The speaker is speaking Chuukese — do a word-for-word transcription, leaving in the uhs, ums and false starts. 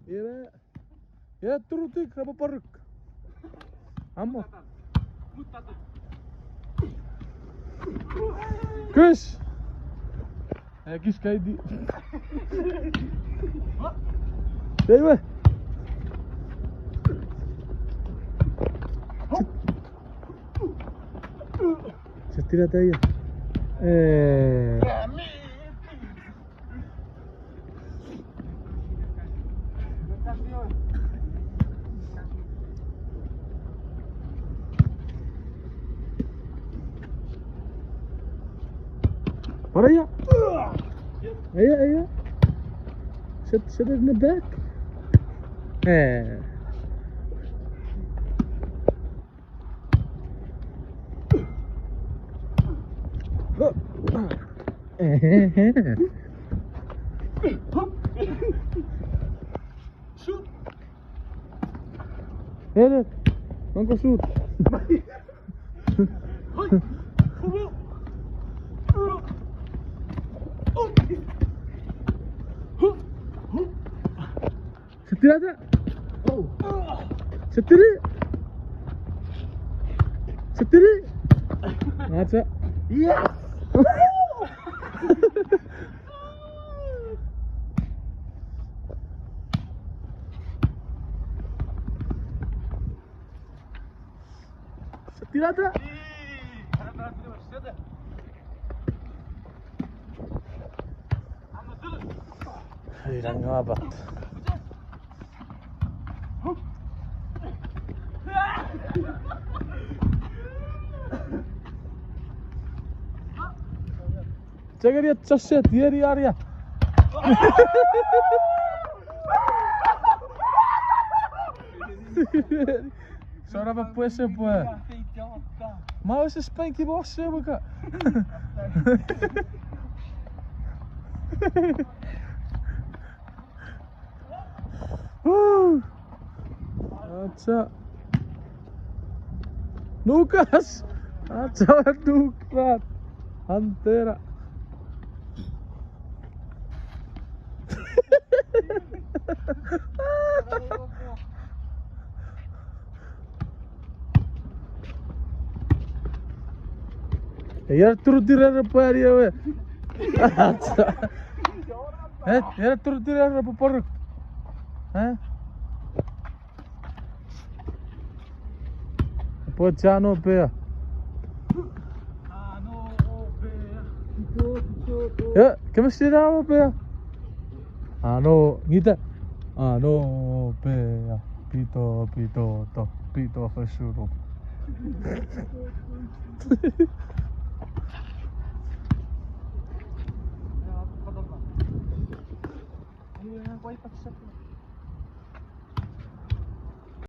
Ira, ira turutik, repwe pwaruk. Amo. Chris. Eh, kis kaiti. Ewe. Setira taia. Eh. What are you? Are you, are you? Sit, sit in the back. Eh. Shoot. Ere, onko shoot. Setira ta. Setiri. Setiri. Acha. Yes. Setira ta. Ei, nang ngapat. Chengeni etsa set, ieni aria. Sora pa pwese pwe. Ma use spanki mo se muka. Woo! Acha. Nukas! Acha, nukas! Antera. Ei, era turutiw repwe ani ewe. Eh, era turutiw repwe pwaruk. Eh? Pwe chano pea. Ano pea. Pito, pito, pito. Eh, kemesi ano pea. Ano, ngita. Ano pea. Pito, pito, to. Pito, fesuno.